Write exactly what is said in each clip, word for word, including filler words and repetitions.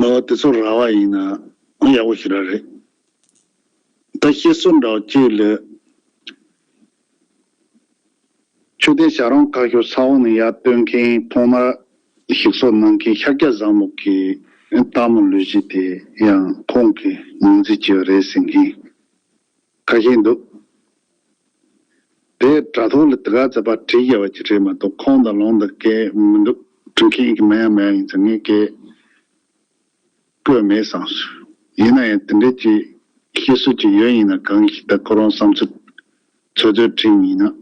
ལོ་དེ་ཚོ་ར་བ་ཡིན་ན་ཡག་པོ་ཞེ་དྲག་རེད། ད་བཤད་སྲོལ་འདྲ་བོ་གཅིག་ལ། མཆོད་རྟེན་བྱ་རུང་བཀའ་ཤོག་ས་འོག་ནས་ཡར་བཏོན་མཁན། ཐོག་མར་ཞིག་གསོ་གནང་མཁན་ཤཱཀྱ་བཟང་པོ་གི་སྟག་མོ་ལུས་སྦྱིན་དེ་ཡང་ཁོང་གིས་ངོས་འཛིན་བྱས་པ་རེད་ཟེར་མཁན་ཁ་ཤས་འདུག་དེ་དྲ་ཐོག་ལ་དེ་ག་ཚོད་པ་བྲིས་ཡོད་པ་ཅིག་རེད་མ་གཏོགས། ཁོང་དང་ལུང་དང་སྐད་མི་འདུག་བྲིས་མཁན་གྱི་མི་ཡང་མི་ཡང་ཡིན་ཙང་ངས་སྐད་བཀོད་མེད་བསམ་སོང་། ཡིན་ན་ཡང་དེ་འདྲའི་ཅིག་བཤད་སྲོལ་ཅིག་ཡོད་ཡིན་ན། གང་ཞིག་ད་ཁོ་རང་བསམ་ཚུལ་ཚོད་ཚོད་བྲིས་ཡིན་ན།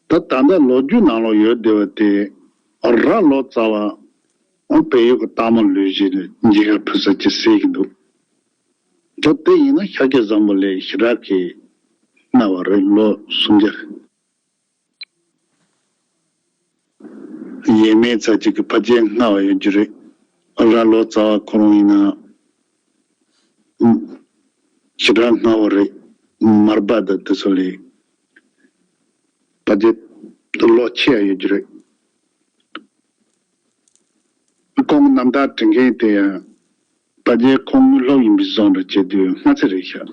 ད་ད་ལྟ་ལོ་རྒྱུས་ནང་ལོགས་ཡོད་བསྡད་པ་དེ། ར་ལོ་ཙཱ་བ་བལ་ཡུལ་གྱི་སྟག་མོ་ལུས་སྦྱིན་ལ་མཇལ་ཁ་ཕུལ་ས་ཅིག་གསལ་གྱི་འདུག་ད་དེ་ཡིན་ན་ཤཱཀྱ་བཟང་པོ་ལས་ཞེ་དྲག་གི་སྔ་བ་རེད། ལོ་སུམ་བརྒྱ་ཡས་མས་ཙམ་ཅིག་གི་ཕལ་ཆེར་སྔ་བ་ཡོད་རྒྱུ་རེད། ར་ལོ་ཙཱ་བ་ཁོ་རང་ཡིན་ན་ཞེ་དྲག་སྔ་བ་རེད། མར་པ་དང་དེ་ཚོ་ལས་ཕལ་ཆེར་ལོ་ཆེ་བ་ཡོད་རྒྱུ་རེད། ཁོང་གི་རྣམ་ཐར་འབྲི་མཁན་དེ་ཡང་ཕལ་ཆེར་ཁོང་དངོས་སློབ་ཡིན་པའི་བཟོ་འདྲ་བྱེད་དུས་སྔ་ཚེ་རེད་ཤག་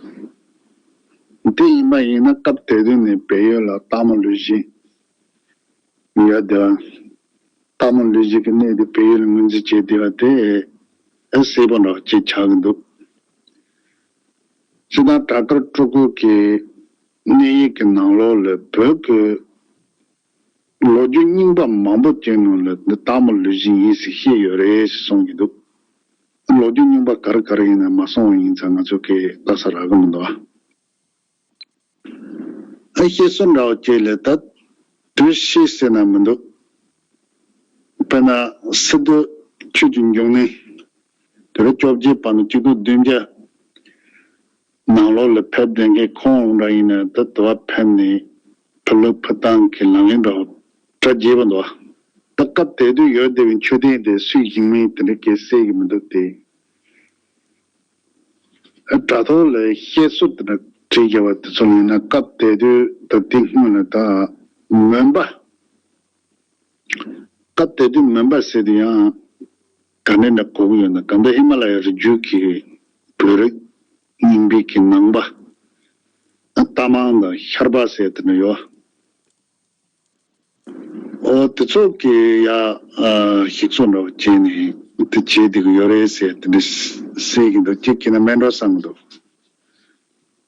དེ་ཡིན་པ་ཡིན་ན་སྐབས་དེ་དུས་ནས་བལ་ཡུལ་ལ་སྟག་མོ་ལུས་སྦྱིན་ཡོད་བསྡད་པ། སྟག་མོ་ལུས་སྦྱིན་གྱི་གནས་དེ་བལ་ཡུལ་ལ་ངོས་འཛིན་བྱས་བསྡད་པ་དེ་ཨེ་གསལ་པོ་འདྲ་ཅིག་ཆགས་ཀྱི་འདུག་སྤྱིར་བཏང་བྲག་དཀར་སྤྲུལ་སྐུ་གི་གནས་ཡིག་གི་ནང་ལོགས་ལ་བོད་ཀྱི་ལོ་རྒྱུས་རྙིང་པ་མང་པོ་ཅིག་ནང་ལ་འདི་སྟག་མོ་ལུས་སྦྱིན་ཡིན་ཟེར་བཤད་ཡོད་རེད་ཟེར་གསུང་གི་འདུག་ལོ་རྒྱུས་རྙིང་པ་ག་རེ་ག་རེ་ཡིན་ན་མ་སོང་བ་ཡིན་ཙང་ང་ཚོ་གིས་ལྟ་ས་རག་གི་མི་འདུག་ཨ། བཤད་སྲོལ་འདྲ་བོ་ཅིག་ལ་ད་དུས་ཤེས་ཟེར་ན་མི་འདུག་དཔེར་ན་སི་ཏུ་ཆོས་ཀྱི་འབྱུང་གནས་དེ་རུ་བཅོ་བརྒྱད་པ་ནས་གཅིག་སྟོང་བདུན་བརྒྱ་ནང་ལོགས་ལ་ཕེབས་བསྡད་མཁན་ཁོང་འདྲ་ཡིན་ན། ད་དུ་བ་ཕེབས་ནས་ཕ་ལུ་ཕུ་ཐང་གི་ལམ་རིམ་འདྲ་བོ་གྲ་རྒྱས་པོ་འདུག་ད་སྐབས་དེ་དུས་ཡོད་བསྡད་པའི་མཆོད་རྟེན་དེ་སུས་བཞེངས་མིན་དེ་འདྲ་སྐད་གསལ་གྱི་མི་འདུག་སྟེ། དྲ་ཐོག་ལ་བཤད་སྲོལ་དེ་འདྲ་བྲིས་བཞག་པ་དེ་ཚོ་ཡིན་ན། སྐབས་དེ་དུས་ད་དེ་སྔོན་ལ་ད་མོན་པ། སྐབས་དེ་དུས་མོན་པ་ཟེར་དུས་ཡང་ག་འདྲ་འདྲ་གོ་གི་ཡོད་ན། ད་ལྟ་ཧི་མ་ལ་ཡའི་རི་རྒྱུད་ཀྱི་བོད་རིགས་རྙིང་པའི་གི་ནང་པ་རྟ་མང་དང་ཤར་པ་ཟེར་དེ་འདྲ་ཡོད། ཨོ་དེ་ཚོ་གི་ཡ་ཨ་ཞིག་གསོ་འདྲ་བོ་བྱས་ནས་དེ་བྱས་བསྡད་ཀྱི་ཡོད་རེད་ཟེར་དེ་འདྲ་གསལ་གྱི་འདུག་གཅིག་གིས་ན་མེད་འགྲོ་བསམ་གྱི་འདུག་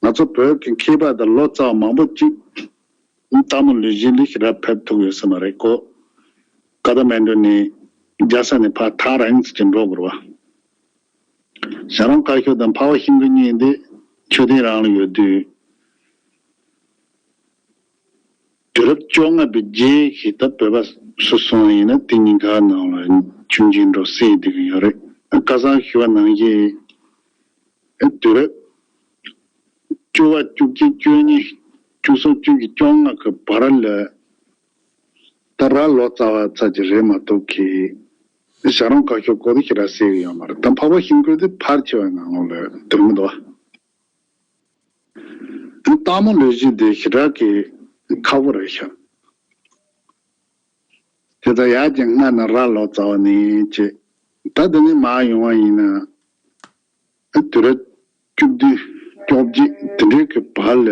ང་ཚོ་བོད་ཀྱི་མཁས་པ་དང་ལོ་ཙཱ་བ་མང་པོ་ཅིག་སྟག་མོ་ལུས་སྦྱིན་ལ་ཞེ་དྲག་ཕེབས་ཐུབ་ཡོད་ས་མ་རེད་ཀོ། ཀ་ཐ་མན་ཌུ་ནས་རྒྱལ་ས་ནས་ཕར་ཐག་རིང་ཙམ་ཅིག་འགྲོ་དགོས་རེད་བ། བྱ་རུང་བཀའ་ཤོག་དང་འཕགས་པ་ཤིང་ཀུན་གཉིས་འདི་མཆོད་རྟེན་རང་ལ་ཡོད་དུས། དུས་རབས་བཅོ་ལྔ་པའི་རྗེས་ཀྱི་ད་བོད་པ་སུ་སོང་ཡིན་ན་དེ་གཉིས་ཀ་ནང་ལ་ཆུང་ཆུང་འགྲོ་སྲིད་བསྡད་ཀྱི་ཡོད་རེད། ཁ་སང་ཞུས་པ་ནང་བཞིན་དུས་རབས་བཅུ་པ་བཅུ་གཅིག་བཅུ་གཉིས་བཅུ་གསུམ་བཅུ་བཞི་བཅོ་ལྔ་གི་བར་ལ་ད་ར་ལོ་ཙཱ་བ་ཚ་ཅིག་རེད་མ་གཏོགས་ཀྱི་བྱ་རུང་བཀའ་ཤོག་སྐོར་དེ་ཞེ་དྲག་གསལ་གྱི་ཡོད་མ་རེད། ད་འཕགས་པ་ཤིང་ཀུན་དེ་ཕལ་ཆེ་བ་ནང་ལོགས་ལ་འདུག་མི་འདུག་སྟག་མོ་ལུས་སྦྱིན་དེ་ཞེ་དྲག་གི་ཁག་པོ་རེད་ཤག་དེ་ལྟར་ཡར་ཀྱང་སྔ་ན་ར་ལོ་ཙཱ་བ་ནས་བྱས། ད་དེ་ནས་མར་ཡོང་བ་ཡིན་ན་དུས་རབས་བཅུ་བདུན་བཅོ་བརྒྱད་དེ་འདྲའི་གི་བར་ལ་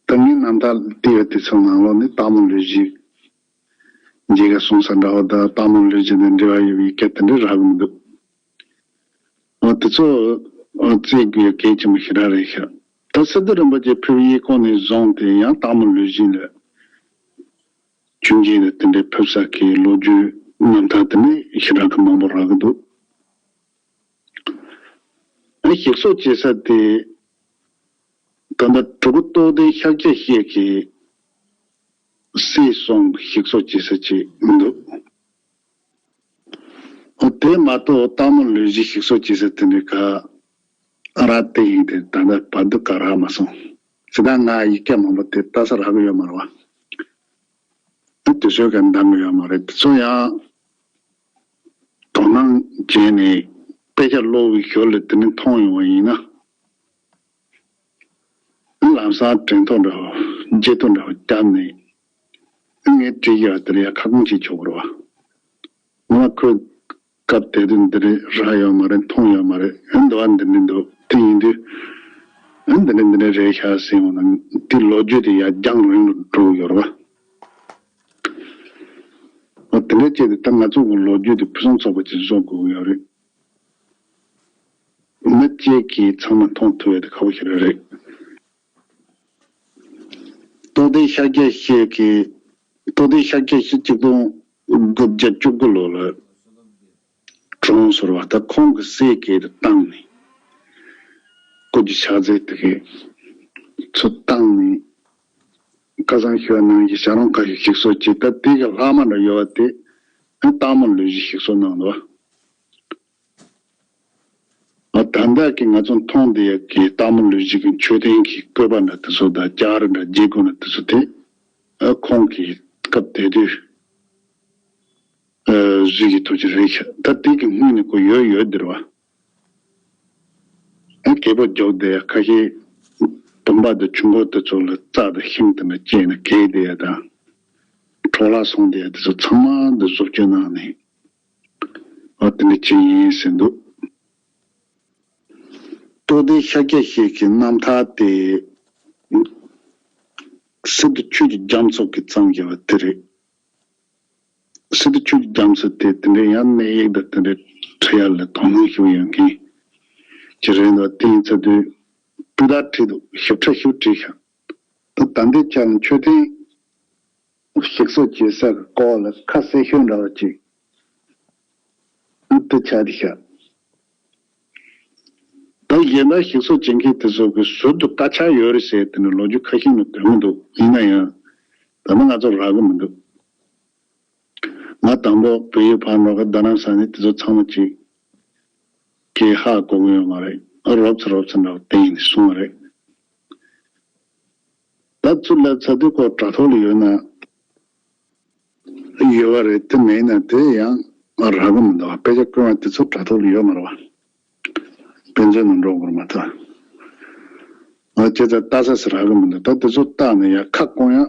ད་ངའི་རྣམ་ཐར་བལྟས་པ་དེ་ཚོ་ནང་ལོགས་ནས་སྟག་མོ་ལུས་སྦྱིན་མཇལ་ཁ་སོང་ས་འདྲ་བོ་དང་སྟག་མོ་ལུས་སྦྱིན་དང་འབྲེལ་བ་ཡོད་པའི་སྐད་དེ་འདྲ་རག་གི་མི་འདུག་འོ་དེ་ཚོ་འོ་བཙལ་དགོས་གལ་ཆེན་པོ་ཞེ་དྲག་རེད་ཤག་ད་སི་ཏུ་རིན་པོ་ཆེ་ཕེབས་ཡས་སྐོར་ནས་བཟུང་སྟེ་ཡང་སྟག་མོ་ལུས་སྦྱིན་ལ་ཆུང་ཆུང་ནས་དེ་འདྲའི་ཕེབས་ས་གི་ལོ་རྒྱུས་རྣམ་ཐར་དེ་ནས་ཞེ་དྲག་གི་མང་པོ་རག་གི་འདུག་ཨ་ཞིག་གསོ་བྱེད་ས་དེ་ད་ལྟ་གྲུ་གུ་རྟོགས་ལྡན་ཤཱཀྱ་བཤད་ཀྱི་སྲིད་གསུམ་ཞིག་གསོ་བྱེད་ས་ཅིག་མི་འདུག་འོ་དེ་མ་གཏོགས་སྟག་མོ་ལུས་སྦྱིན་ཞིག་གསོ་བྱེད་ས་དེ་འདྲའི་ག་ཨ་རག་དེ་ཡིན་ཏེ་ད་ལྟ་བར་དུ་ག་རག་མ་སོང་། ཇི་ལྟར་ང་ཡིག་སྐད་མང་པོ་དེ་ལྟ་ས་རག་གི་ཡོད་མ་རེད་བ། དུས་ཚོད་ཀྱང་འདང་གི་ཡོད་མ་རེད། དེ་ཚོ་ཡང་དོ་སྣང་བྱས་ནས་དཔེ་ཆ་ཀློག་པའི་ཞོར་ལ་དེ་ནས་མཐོང་ཡོང་བ་ཡིན་ན། ལམ་སང་དྲན་ཐོ་འདྲ་བོ་བརྗེད་ཐོ་འདྲ་བོ་བརྒྱབ་ནས་ངས་བྲིས་ཡོད་དེར་ཡ་ཁ་སྐོང་བྱེད་ཆོག་གི་རེད་བ། ང་ཁོས་ སྐབས་དེ་དུས་འདི་རེད་རག་ཡོད་མ་རེད། མཐོང་ཡོད་མ་རེད། ཨ་འདི་བ་འདི་འདྲ་འདུག་དེ་ཡིན་དུས་ཨ་འདི་འདྲ་འདི་འདྲ་རེད་ཤག་ཟེར་ཡོང་ན་དེ་ལོ་རྒྱུས་དེ་ཡར་རྒྱང་རིང་རུ་འགྲོ་གི་ཡོད་རེད་བ། ཨ་དེ་འདྲ་བྱས་ཏེ་ད་ང་ཚོ་གི་ལོ་རྒྱུས་དེ་ཕུན་སུམ་ཚོགས་པ་ཅིག་བཟོ་དགོས་ཀྱི་ཡོད་རེད། མི་གཅིག་གིས་ཚང་མ་མཐོང་ཐུབ་ཡ་དེ་ཁག་པོ་ཞིག་རེད། རྟོགས་ལྡན་ཤཱཀྱ་ཤྲཱི་གིས། རྟོགས་ལྡན་ཤཱཀྱ་ཤྲཱི་གཅིག་སྟོང་དགུ་བརྒྱ་བཅུ་དགུ་ལོ་ལ་གྲོངས་སོང་བ། ད་ཁོང་གི་སྲས་ཀྱིས་བཏང་ནས་སྐུ་གྱི་ཕྱག་རྫས་དེ་གའི་ཚུར་བཏང་ནས་ཁ་སང་ཞུས་པ་ནང་བཞིན་ཞལ་ལུང་ཁ་ཤས་ཞིག་གསོ་བྱས། ད་དེ་གི་ལྷག་མ་འདྲ་ཡོད་པ་དེ་སྟག་མོ་ལུས་སྦྱིན་ཞིག་གསོ་གནང་འདུག་བ། ཨ་ད་ལྟ་གི་ང་ཚོ་མཐོང་བསྡད་ཡ་གི་སྟག་མོ་ལུས་སྦྱིན་གྱི་མཆོད་རྟེན་གྱི་བཀོད་པ་འདྲ་དེ་ཚོ་དང་རྒྱ་གར་འདྲ་རྒྱལ་སྒོ་འདྲ་དེ་ཚོ་དེ་ཨ་ཁོང་གིས་སྐབས་དེ་དུས་ཨ་བཟོས་ཀྱི་ཐུགས་ཀྱི་རེད་ཤག་ད་དེ་གི་སྔོན་ནས་ཁོ་ཡོད་ཡོད་འདིར་བ། ཨ་རྒྱལ་པོ་མགྱོགས་བསྡད་ཡ་ཁ་ཤས་བུམ་པ་དང་ཆུ་འགོ་དེ་ཚོ་ལ་རྩྭ་དང་ཤིང་དེ་འདྲ་བཅད་ནས་གས་བསྡད་ཡ་དང་འཕྲོ་བརླག་སོང་བསྡད་ཡ་དེ་ཚོ་ཚང་མ་འདི་བཟོ་བཅོས་གནང་ནས། ཨ་དེ་འདྲ་བྱས་ཡིན་ཟེར་འདུག་རྟོགས་ལྡན་ཤཱཀྱ་ཤྲཱི་གི་རྣམ་ཐར་དེ་སི་ཏུ་ཆོས་ཀྱི་རྒྱ་མཚོ་གིས་བརྩམས་བཞག་པ་དེ་རེད། སི་ཏུ་ཆོས་ཀྱི་རྒྱ་མཚོ་དེ་དེ་འདྲའི་ཡང་གནས་ཡིག་དང་དེ་འདྲའི་འབྲི་ཡ་ལ་དོ་སྣང་ཞུ་ཡོད་མཁན་ཅིག་རེད་འདུག་དེ་ཡིན་ཚ་དུས་སྤུས་དག་བྲིས་འདུག་ཞིབ་ཕྲ་ཞིབ་བྲིས་ཤག་ད་ད་ལྟའི་ཆ་ལ་མཆོད་རྟེན་ཞིག་གསོ་བྱེད་ས་གི་སྐོར་ལ་ཁ་གསལ་ཤོས་འདྲ་བ་ཅིག་དེ་ཆགས་བསྡད་ཤག་ད་གཞན་དག་ཞིག་གསོ་བྱེད་མཁན་དེ་ཚོ་གི་ཟུར་དུ་དཀར་ཆག་ཡོད་རེད་ཟེར་དེ་ནི་ལོ་རྒྱུས་ཁ་ཤས་ནང་འདོན་གི་འདུག་ཡིན་ན་ཡང་ད་ནི་ང་ཚོ་རག་གི་མི་འདུག་ང་དང་པོ་བལ་ཡུལ་ཕར་འགྲོ་གི་རྡ་རམ་ས་ནས་དེ་ཚོ་ཚང་མ་ཅིག་གིས་ཧ་གོ་གི་ཡོད་མ་རེད། རོབ་ཙམ་རོབ་ཙམ་འདྲ་བ་བསྟན་ནས་གསུངས་པ་རེད། ད་ཚུར་སླེབས་ཚར་དུས་ཁོ་དྲ་ཐོག་ལ་ཡོད་ན་ཡོད་པ་རེད། དེ་མེད་ན་དེ་ཡང་རག་གི་མི་འདུག་དཔེ་ཆ་བཀོད་པ་དེ་ཚོ་དྲ་ཐོག་ལ་ཡོད་མ་རེད་བ། དཔེ་མཛོད་ནང་འགྲོ་དགོས་མ་ཐག་ཨ་ཅེ་ད་ལྟ་ས་སུ་རག་གི་མི་འདུག་ད་དེ་ཚོ་བལྟས་ནས་ཡང་ཁ་སྐོང་ཡ་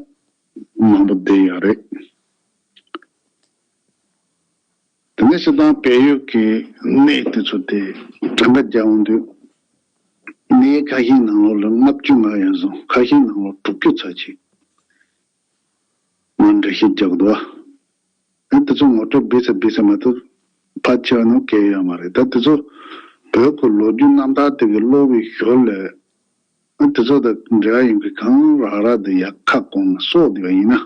མང་པོ་བསྡད་ཡོད་རེད། དེ་ནས་སྤྱིར་བཏང་བལ་ཡུལ་གྱི་གནས་དེ་ཚོ་དེ་གྲངས་ཀ་རྒྱག་འོང་དུས་གནས་ཁ་ཤས་ནང་ལོགས་ལ་ལྔ་བཅུ་ང་ཡན་སོང་། ཁ་ཤས་ནང་ལོགས་དྲུག་ཅུ་ཚར་ཅིག་ང་འགྲེལ་བཤད་རྒྱག་གི་འདུག་བ། ཨ་དེ་ཚོ་ངོ་སྤྲོད་བྱས་ཚར་བྱས་ཚར་མ་གཏོགས་ཕལ་ཆེ་བ་ནང་གལ་ཡོད་མ་རེད། ད་དེ་ཚོ་བོད་ཀྱི་ལོ་རྒྱུས་རྣམ་ཐར་དེ་གི་ཀློག་པའི་ཞོར་ལ་ཨ་དེ་ཚོ་དང་འབྲེལ་བ་ཡོད་མཁན་གང་རག་རག་དེ་ཡར་ཁ་སྐོང་ནས་གསོག་བསྡད་པ་ཡིན་ན།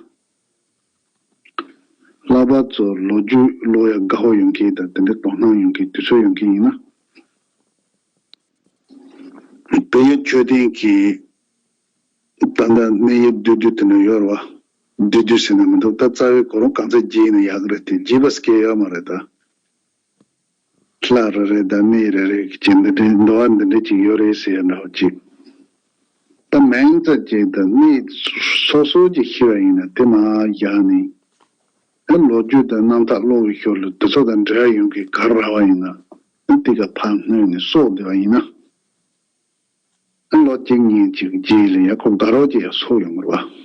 ལྷག་པར་དུ་ལོ་རྒྱུས་ཀློག་ཡ་དགའ་པོ་ཡོད་མཁན་དང་དེ་འདྲའི་དོ་སྣང་ཡོད་མཁན་དུས་ཚོད་ཡོད་མཁན་ཡིན་ན། བལ་ཡུལ་མཆོད་རྟེན་གྱི་ད་ལྟ་གནས་ཡུལ་བསྡུས་བསྡུས་དེ་འདྲ་ཡོད་རེད་བ། བསྡུས་བསྡུས་ཟེར་ན་མི་འདུག་ད་རྩ་བའི་གོ་རིམ་གང་ཚད་བརྗེས་ན་ཡག་གི་རེད་དེ། བརྗེས་པ་སྐད་ཡོད་མ་རེད་ད། ལྷ་རེ་རེ་དང་མི་རེ་རེ་གི་ཅིག་འདི་འདྲའི་འདུལ་བ་འདི་འདྲའི་ཅིག་ཡོད་རེད་ཟེར་ཡ་འདྲ་བོ་ཅིག་ད་མིང་ཙམ་ཅིག་དང་གནས་སོ་སོ་ཅིག་ཤེས་པ་ཡིན་ན་དེ་མར་བཞག་ནས། ཨ་ལོ་རྒྱུས་དང་རྣམ་ཐར་ཀློག་པའི་ཞོར་ལ་དེ་ཚོ་དང་འབྲེལ་བ་ཡོད་མཁན་ག་རེ་རག་པ་ཡིན་ན་ཨ་དེ་ག་ཕར་སྣོན་ནས་གསོག་བསྡད་པ་ཡིན་ན། ཨ་ལོ་གཅིག་གཉིས་ཅིག་རྗེས་ལ་ཡ་ཁོ་དགའ་རོགས་ཅིག་ཡ་གསོག་ཡོང་གི་རེད་བ།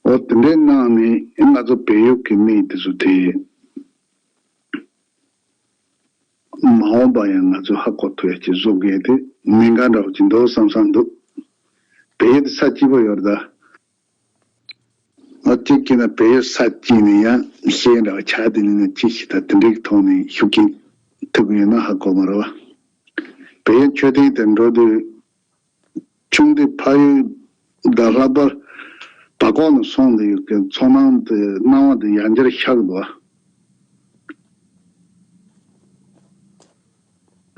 འོ་དེ་འདྲའི་གནང་ནས་ང་ཚོ་བལ་ཡུལ་གྱི་གནས་དེ་ཚོ་དེ་མ་འོངས་པ་ཡང་ང་ཚོས་ཧ་གོ་ཐུབ་ཡ་ཅིག་བཟོ་དགོས་དེ་ཉེན་ཁ་འདྲ་བོ་ཅིག་འདུག་བསམ་བསམ་འདུག་བལ་ཡུལ་དེ་ས་སྐྱིད་པོ་ཡོད་རེད་ད། ཨ་གཅིག་བྱས་ན་བལ་ཡུལ་ས་སྐྱིད་ནས་ཡང་ཤེས་འདྲ་བ་ཆགས་དེ་ནས་ནས་ཅི་ཞིག་ད་དེ་འདྲའི་ཐོག་ནས་ཤུགས་རྐྱེན་ཐེབས་ཀྱི་ཡོད་ན་ཧ་གོ་མ་རེད་བ། བལ་ཡུལ་མཆོད་རྟེན་དེ་འགྲོ་དུས། ཆུང་དུས་ཕ་ཡུལ་དང་ལྷག་པར་བར་སྐོར་ནང་སོང་དུས་ཀྱི་ཚོར་སྣང་དེ་སྣང་བ་དེ་ཡང་བསྐྱར་ཤར་འདུག་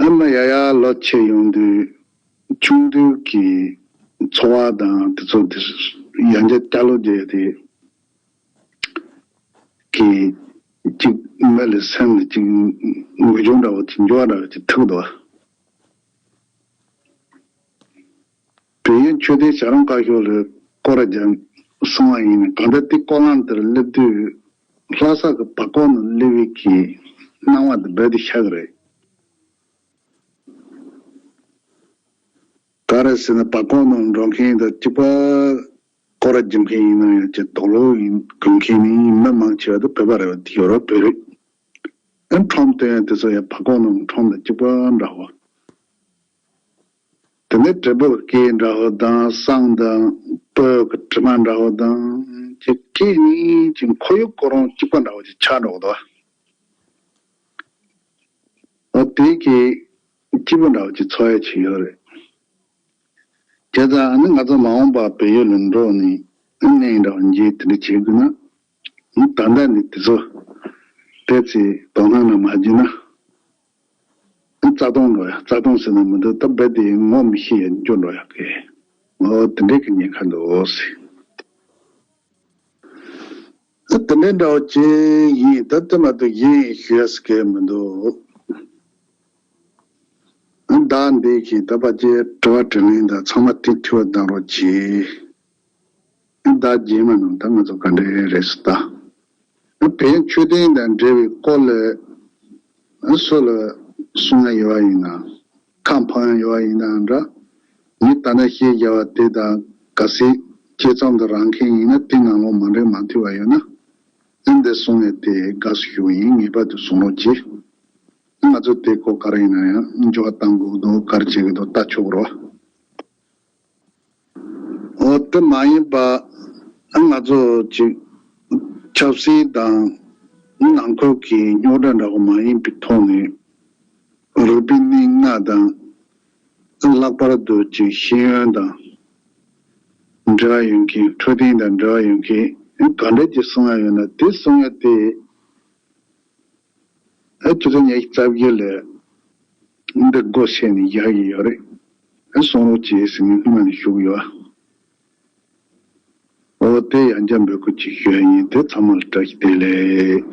ཨ་མ་ཡ་ཡ་ལོ་ཆེ་ཡོང་དུས་ཆུང་དུས་ཀྱི་ཚོར་བ་དང་དེ་ཚོ་དེ་ཡང་བསྐྱར་བསྐྱར་ལོ་བརྒྱབ་དེ་གི་གཅིག་མི་ལ་སེམས་ལ་གཅིག་འགུལ་སྐྱོད་འདྲ་བོ་གཅིག་འགྱུར་བ་འདྲ་བོ་གཅིག་ཐུག་འདུག་བལ་ཡུལ་མཆོད་རྟེན་བྱ་རུང་བཀའ་ཤོག་ལ་སྐོར་ར་རྒྱབ་སོང་བ་ཡིན་ན་གང་ལྟར་དེ་སྐོར་ལམ་དེར་སླེབས་དུས་ལྷ་ས་གི་བར་སྐོར་ནང་སླེབས་པའི་གི་སྣང་བ་དེ་རྦད་དེ་ཤར་གི་རེད། ག་རེ་ཟེར་ན་བར་སྐོར་ནང་འགྲོ་མཁན་དང་གཅིག་པ་སྐོར་ར་རྒྱབ་མཁན་ཡིན་ན་ཡང་ཅིག་དོག་ལོ་ཡིན་དགོས་མཁན་ནི་མི་མང་ཆེ་བ་དེ་བོད་པ་རེད་བ། དེ་ཡོ་རོབ་བོད་རིགས། ཁྲོམ་སྟོན་དེ་ཚོ་ཡང་ཕ་གོ་ནང་ཁྲོམ་དང་གཅིག་པ་འདྲ་བོ། དེ་ནས་བྲེ་སྦུག་སྐད་འདྲ་བོ་དང་བསང་དང་སྤོས་ཀྱི་དྲི་མ་འདྲ་བོ་དང་ཅིག་སྐད་གཉིས་ཀྱི་ཁོར་ཡུག་ཁོ་རང་གཅིག་པ་འདྲ་བོ་ཅིག་ཆགས་འགྲོ་གི་འདུག་འོ་དེ་གི་སྐྱིད་པོ་འདྲ་བོ་ཅིག་ཚོར་ཡ་ཅིག་ཡོད་རེད། བྱས་ཙང་ཨ་ནི་ང་ཚོ་མ་འོངས་པ་བལ་ཡུལ་ལ་འགྲོ་ནས་གནས་འདྲ་བོ་འགྱེལ་དེ་འདྲ་བྱེད་དགོས་ན། ད་ལྟ་ནས་དེ་ཚོ་ཏོག་ཙམ་དོ་སྣང་ན་མ་བྱས་ན། རྩ་སྟོང་འགྲོ་ཡ། རྩ་སྟོང་ཟེར་ན་མི་འདུག་ད་རྦད་དེ་ངོ་མི་ཤེས་ཡ་འགྱུར་འགྲོ་ཡ་གི། འོ་དེ་འདྲའི་གི་ཉེན་ཁ་འདུག་ཟེར། ད་དེ་འདྲའི་འདྲ་བོ་ཅིག་ཡིན། ད་དེ་མ་གཏོགས་གཞན་ཞུ་ཡ་ཟེར་མཁན་མི་འདུག་ད་འདི་གི་ད་ཕལ་ཆེར་དྲི་བ་དྲིས་ལན་དང་ཚང་མ་དེ་འཐུས་པ་གནང་རོགས་གྱིས། ཟླ་རྗེས་མ་ནང་ད་ང་ཚོ་ག་འདྲ་རེད་ཟེར་ད། བོན་མཆོད་རྟེན་དང་འབྲེལ་བའི་སྐོར་ལ་སུ་ལ་གསུང་ཡ་ཡོད་པ་ཡིན་ན། ཁ་འཕངས་ཡ་ཡོད་པ་ཡིན་ན་འདྲ། མི་ད་ནས་བཤད་རྒྱ་བ་དེ་དང་གལ་སྲིད་དཔྱད་རྩོམ་དུ་རག་མཁན་ཡིན་ན། དེ་ནང་ལོགས་མ་འགྲིག་མ་མཐུན་པ་ཡོད་ན། ཨ་འདི་གསུང་ཡ་དེ་དགའ་བསུ་ཞུ་གི་ཡིན། ངེས་པར་དུ་གསུང་རོགས་གྱིས། ང་ཚོ་དེ་སྐོར་ག་རེ་ཡིན་ན་ཡང་འགྱུར་བ་གཏང་དགོས་འདུག་ག་རེ་བྱེད་ཀྱི་འདུག་ལྟ་ཆོག་གི་རེད་བ། འོ་དེ་མ་ཡིན་པ་ང་ཚོ་ཅིག་ཆབ་སྲིད་དང་ནང་ཁུལ་གྱི་རྙོག་དྲ་འདྲ་བོ་མ་ཡིན་པའི་ཐོག་ནས་རིག་པའི་གནས་ལྔ་དང་། ལྷག་པར་དུ་ཅིག་ཤེས་ཡོན་དང་འབྲེལ་བ་ཡོད་མཁན། འཕྲོད་བསྟེན་དང་འབྲེལ་བ་ཡོད་མཁན་ག་འདྲ་ཅིག་གསུང་ཡ་ཡོད་ན་དེ་གསུང་ཡ་དེ། ཨ་ཆུ་ཚོད་ཉི་ཤུ་རྩ་བརྒྱད་ལ་འདི་སྒོ་ཕྱེ་ནས་བཞག་གི་ཡོད་རེད། ཨ་གསུང་རོགས་གྱིས་ཟེར་ངས་སྔོན་མ་ནས་ཞུ་གི་ཡོད། འོ་དེ་ཡང་བསྐྱར་འབོད་སྐུལ་ཅིག་ཞུ་ཡ་ཡིན། དེ་ཚང་མ་ལ་བཀྲ་ཤིས་བདེ་ལེགས།